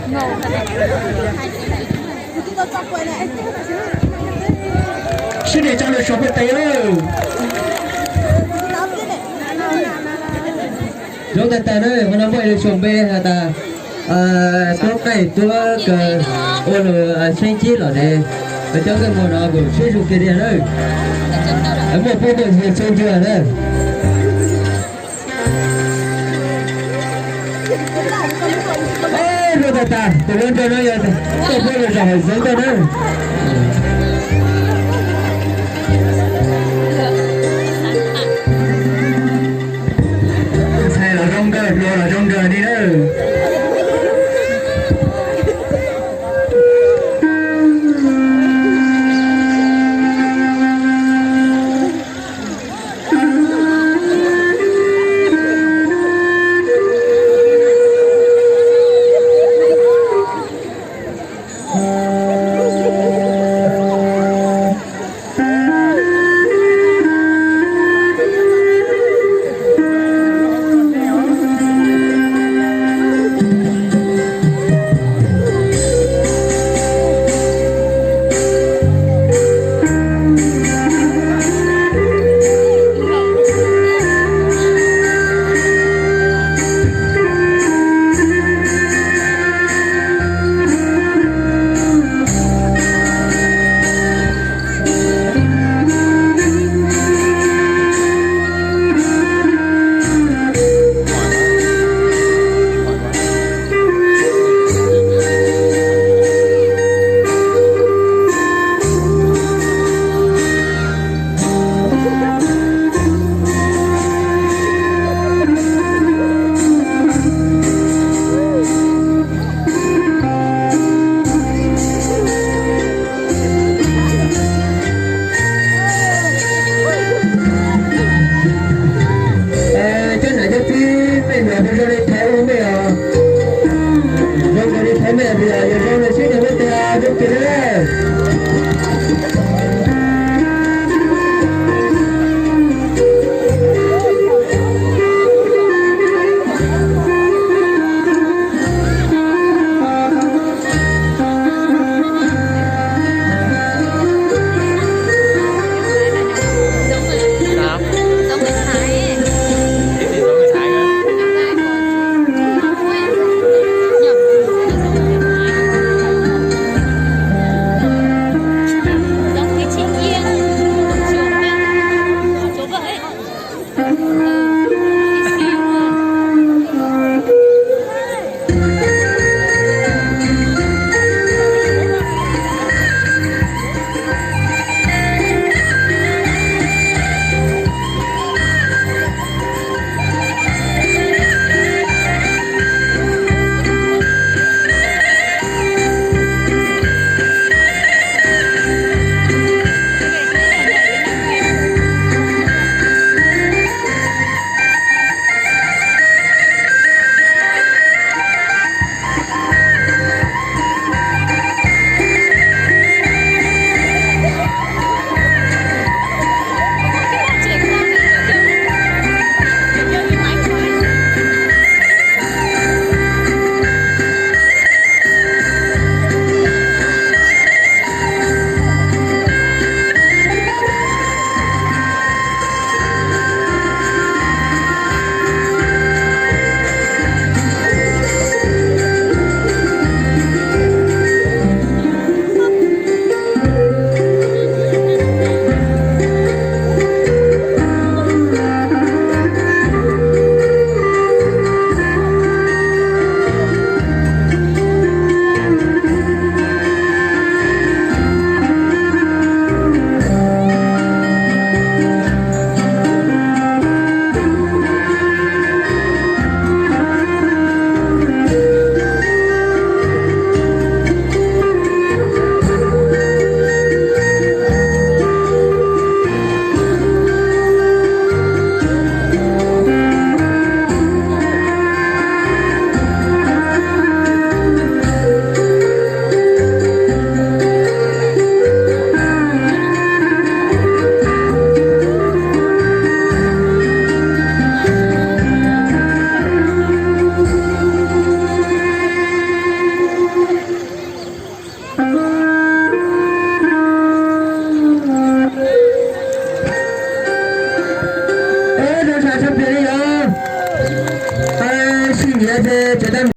Sib nres tso lawm suav pem tes lawm. Zoo tag tag na, qhov no muaj ib lub suav npe has tas tuab qaij tuab kaws ua lug xeeb cib los ne. Cov kws muag no kuj sib zoo kiag tiag na. Muaj puab muaj ntxhua txhua ncua na. Zoo tag tag, tus hluas nraug no yog tuaj puab lug zog hauv Xeev Khuam na. Ntxhais los zoo nkauj, hluas los zoo nraug li na.